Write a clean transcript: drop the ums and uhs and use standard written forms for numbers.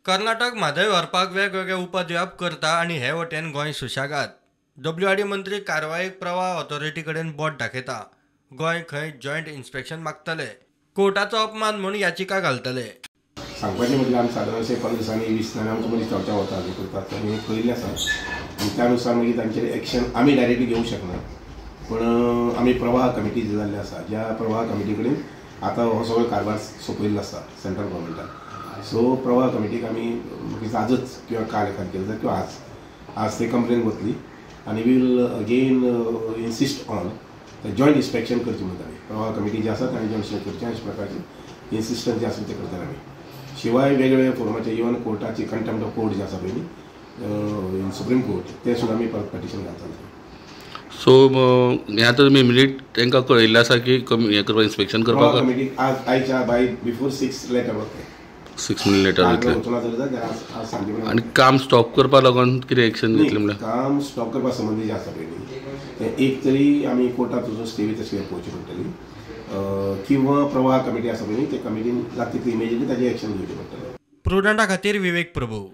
कर्नाटक म्हादय व्हरपाक वेगवेगळे उपद्व्याप करता आनी हे वटेन गोंय सुशेगाद. डब्ल्यूआरडी मंत्री कारवायेक प्रवाह ऑथॉरिटी कडेन बोट दाखयता. गोंय खंय जॉयंट इन्स्पेक्शन मागतले, कोर्टाचो अपमान म्हूण याचिका घालतले. सांगपाचें म्हटल्यार आमी सादारणशे 15 दिसांनी 20 दिसांनी आमकां मदीं चर्चा वता, हें करतात आनी पळयल्लें आसा आनी त्या नुसार मागीर तांचेर एक्शन आमी डायरेक्टली घेवंक शकना, पूण आमी प्रवाह कमिटी जी जाल्ली आसा, ज्या प्रवाह कमिटी कडेन आतां हो सगळो कारभार सोंपयल्लो आसा सेंट्रल गव्हर्मेंटान. सो प्रवाह कमिटीक आमी मागीर आजच किंवा काल एखाद केलें जाल्यार किंवा आज ते कंप्लेन वतली आनी we'll again insist on joint inspection करचें म्हणटा आमी. प्रवाह कमिटी जी आसा तांणी जॉयंट इन्स्पेक्शन करचें अशा प्रकारचे इन्सिस्टन्स जे आसा ते करतले आमी. शिवाय वेगवेगळ्या फोरमाचे इवन कोर्टाची कंटेम्प्ट ऑफ कोर्ट जे आसा पळय न्ही इन सुप्रीम कोर्ट, ते सुद्दां आमी परत पिटिशन घालतले. सो हें आतां तुमी इमिडिएट तांकां कळयल्लें आसा की कमी हें करपाक, इन्स्पेक्शन करपाक कमिटीक आज आयच्या बाय बिफोर 6 लेटर वतलें, 6 मिलीयन लेटर वयतलें. आनी काम स्टॉप करपाक लागून कितें एक्शन घेतलें म्हणल्यार? काम स्टॉप करपा संबंदी जें आसा पळय न्ही तें एक तरी आमी कोर्टात वचून स्टे तशी पळोवची पडटली किंवा प्रवाह कमिटी आसा पळय न्ही ते कमिटीन जाता तितली इमिजिएटली ताजें एक्शन घेवचें पडटलें. प्रुडंटा खातीर विवेक प्रभू.